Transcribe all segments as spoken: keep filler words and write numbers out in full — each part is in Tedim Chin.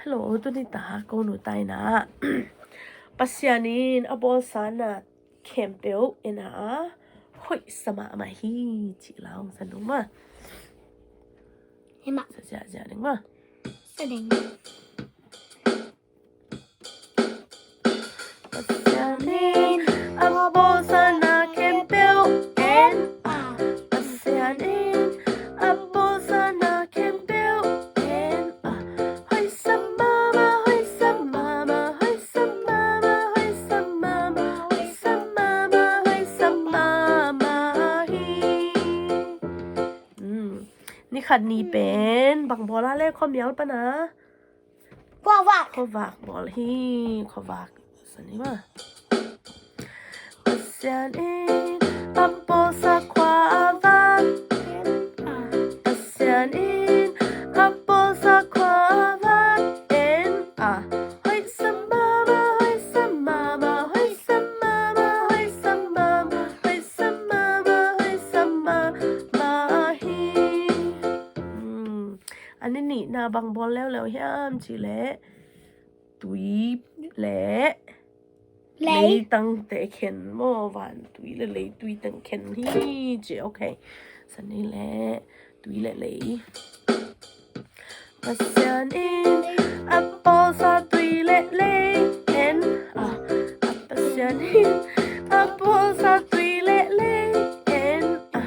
Hello, tuni ta ko nu taina Pasian in a bawlsa na khempeuh en a, hoih sa mahmah hi, ci la hong sa nu ma. Hi ma. Sa ziahziah ding ma. Sa ding. Pasian in a bawlsa na khempeuh en a, Pasian in a bawlsa na khempeuh en a, hoih sa mahmah, hoih sa mahmah, hoih sa mahmah, hoih sa mahmah, hoih sa mahmah, hoih sa mahmah hi. Hmm. Ni khat ni pen bang bawl a le khuamial pan a? Khuavak. Khuavak bawl hi, khuavak. Sa ni ma. Pasian in a bawlsa khuavak. Pasian in a bawlsa khuavak en a, hoih sa mahmah, hoih sa mahmah, hoih sa mahmah, hoih sa mahmah, hoih sa mahmah, hoih sa mahmah hi. Hmm. A ni nihna bang bawl leuleu hiam cih leh tui le lei. Leitang te khen maw, van tui le lei tui teng khen hi ci. Ok. Sa ni le tui le lei. Pasian in a bawlsa tui le lei en a, Pasian in a bawlsa tui le lei en a,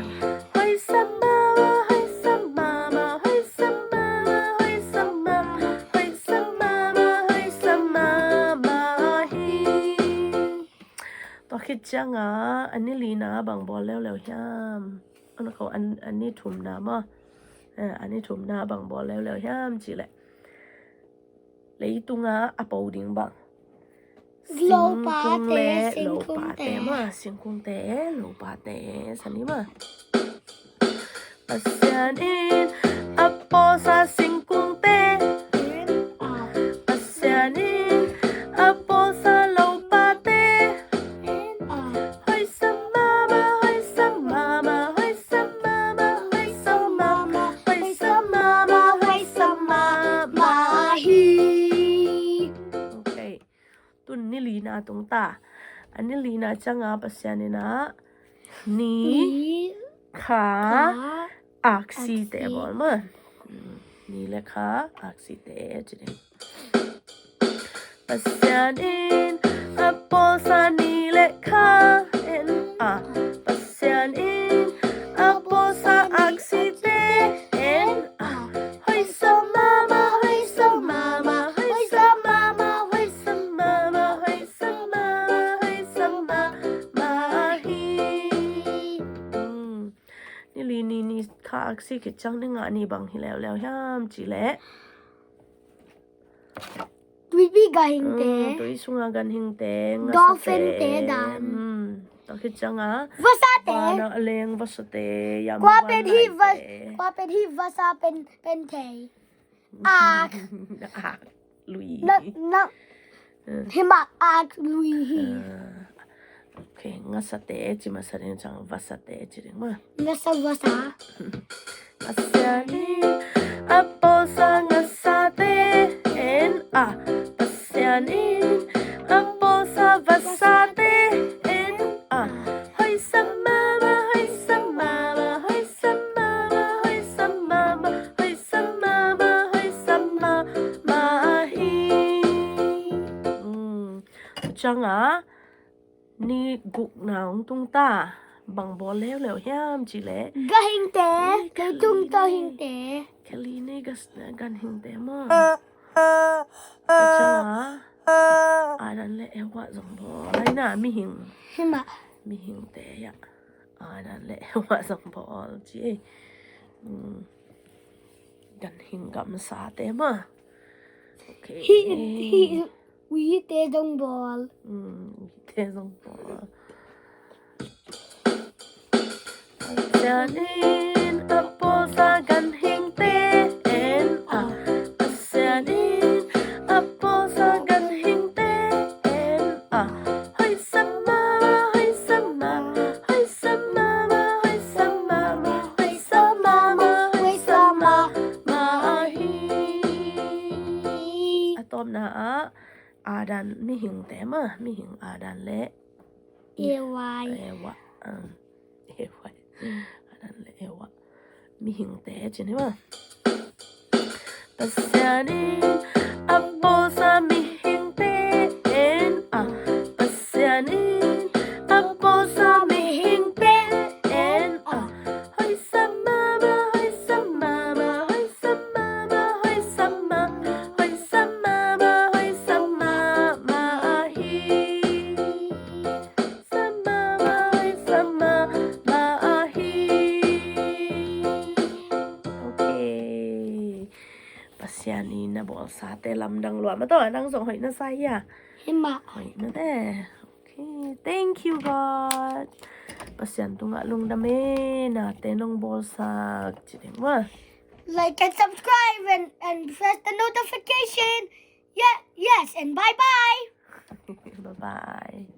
hoih sa mahmah, hoih sa mahmah, hoih sa mahmah, hoih sa mahmah, hoih sa mahmah, hoih sa mahmah hi. Tua khit ciangin a ni lina bang bawl leuleu hiam? An ko an, a ni thumna maw? Eh, a ni thumna bang bawl leuleu hiam cih leh leitunga a po ding bang. Lopa te, singkung le singkung lopa te te. Ma, singkung te, lopa te, sa ni ma. Pasian in a bawlsa singkung te. Pasian in a bawlsa lopa te. Hoih sa mahmah, hoih sa mahmah, hoih sa mahmah, hoih sa mahmah, hoih sa mahmah, hoih sa mahmah hi. Ok. Tun ni lina tung ta. A ni lina ciangin Pasian in a ni, ni, kha, kha, aksi te, aksi, bawl ma. Hmm, ni le kha aksi te ci ding. Pasian in a bawlsa ni le kha en a, Pasian in a bawlsa aksi te en a, hoih sa mahmah, hoih sa mahmah, hoih sa mahmah, hoih sa mahmah, hoih sa mahmah, hoih sa mahmah hi. Hmm. Ni li ni ni kha aksi khit ciang ni nga ni bang hi leuleu hiam cih leh Tuipi ganhing te. Hmm, tui sunga ganhing te, ngasa te. Dolphin te dan. Hmm, tua khit ciangin vasa te. Vana leng vasa te, yam. Kua pen hi va-, kua pen hi vasa pen, pen thei. Ak. Ak, lui. Na, na. Hmm. Hi mah ak lui hi. Ah. Ok, ngasa te ci masa ding ciang vasa te ci ding ma. Ngasa vasa. Pasian in a bawlsa ngasa te en a, Pasian in a bawlsa vasa te en a, hoih sa mahmah, hoih sa mahmah, hoih sa mahmah, hoih sa mahmah, hoih sa mahmah, hoih sa mahmah hi. Hmm. Ciangin ni gukna hong tung ta, bang bawl leuleu hiam cih leh. Ganhing te, kei tung tawh hing te. Keli ni gas-, ganhing te maw. Ciangin Adam le Eva zong bawl. Ai na, mihing. Hi mah. Mihing te ya. Adam le Eva zong bawl ci. Hmm. Ganhing gamsa te maw. Ok. Hi, hi, uite zong bawl. Hmm, uite zong bawl. Pasian in a bawlsa ganhing te en a, Pasian in a bawlsa ganhing te en a, hoih sa mahmah, hoih sa mahmah, hoih sa mahmah, hoih sa mahmah, hoih sa mahmah, hoih sa mahmah hi. Tawpna ah Adam, mihingte mah, mihing Adam le Eva. Eva. Um, Eva. Adam le Eva. Mihingte cin hi mah. Pasian in a bawlsa mihingte en a. Pasian in a bawlsa mihingte en a. Hoih sa mahmah, hoih sa mahmah, hoih sa mahmah, hoih sa mahmah, hoih sa mahmah, hoih sa mahmah ahi. Sa mahmah, hoih sa mahmah ahi. Okay. Pasian in a bawlsate lamdang lua mah tawh, nang zong hoih na sa hia? Hi mah. Hoih na te. Okay. Thank you, God. Pasian tungah lungdam e, nate nong bawlsak ci ding mah. Like and subscribe and, and press the notification. Yeah, yes, and bye-bye. Bye-bye.